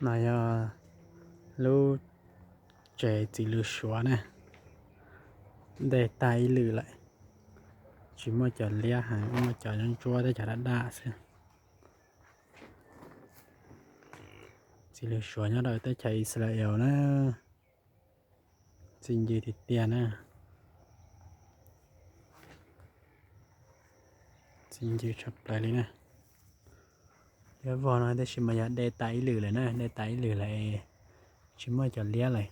No yog lub tsev txiv lws suav na, de tag ib lwm lawm, tsis muaj cov liab heev, muaj cov ntsuab ntsuab thiab cov daj daj xwb. Txiv lws suav nyob rau teb chaws Israel na, txi ncw tiag tiag na, txi ncw tshaj plaws li na. Liab vog no tab sis mas yog de tas ib lwm lawm na, de tas ib lwm lawm, tsis muaj cov liab lawm.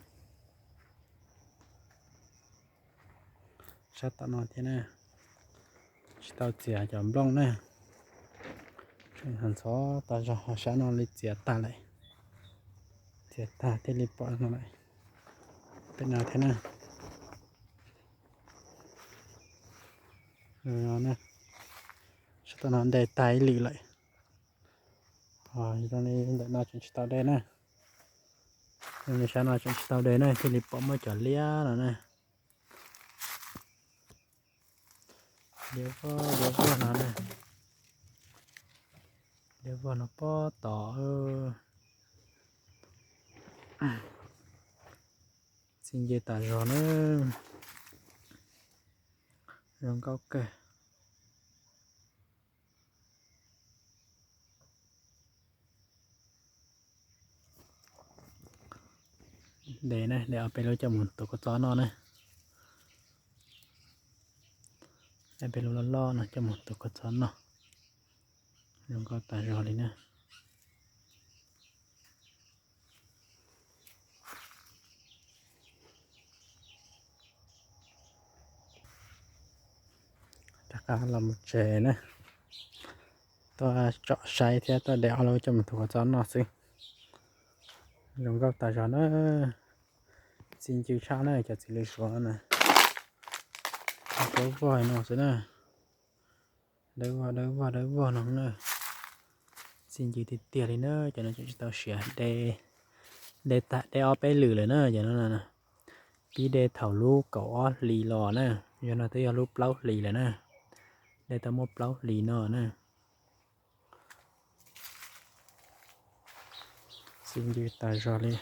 Sab tom no thiab na, tsis tau txiav cov nplooj na, ntxhov tas zog, sab no li txiav tag lawm, txiav tag thiaj li pom no lawm. Pem no thiab na, sab tom no de tag ib lwm lawm. Ho zoo li ntawm no tseem tsis tau de na, zoo li sab no tseem tsis tau de na, thiaj li pom muaj cov liab no na. Liab vog, liab vog no na, liab vog no pob tod, txi ncw tas zog na, zoo nkauj kawg. De na, de ob peb lub coj mus tuav kua txob noj na. Ob peb lub loj loj no coj mus tuav kua txob noj, zoo nkauj tas zog li na. Rov qab los mus tsev na, tuaj tsom saib thiab tuaj de ob lub coj mus tuav kua txob noj xwb. Zoo nkauj tas zog na, txi ncw tshaj na cov txiv lws suav na, dawb vog no xwb na, dawb vog dawb vog dawb vog no na, txi ncw tiag tiag li na, cov no tseem tsis tau siav, de, de tag de ob peb lwm lawm na cov no. Pib de thaum lub kaum ob hlis los na, yog no twb yog lub plaub hlis lawm na, de tau muaj plaub hlis no na. Txi ncw tas zog li.